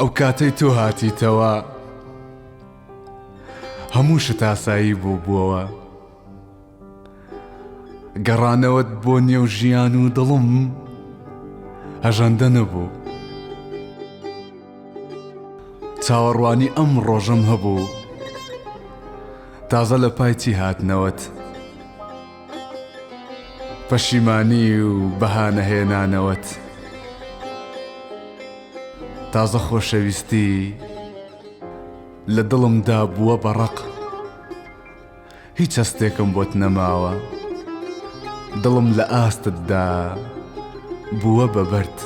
ئەو کاتەی تۆ هاتیتەوە هەموو شت ئاسایی بوو بووەوە. گەڕانەوەت بۆ نێو ژیان و دڵم هەژەندە نەبوو. چاوەڕوانی ئەم ڕۆژەم هەبوو تازە لە پای چی هاتنەوەت پەشیمانی و بەهانە هێنانەوەت تازە خۆشەویستی لە دڵمدا بووە بە ڕق. هیچ هەستێکم بۆت نەماوە دڵم لە ئاستتدا بووە بە بەرد.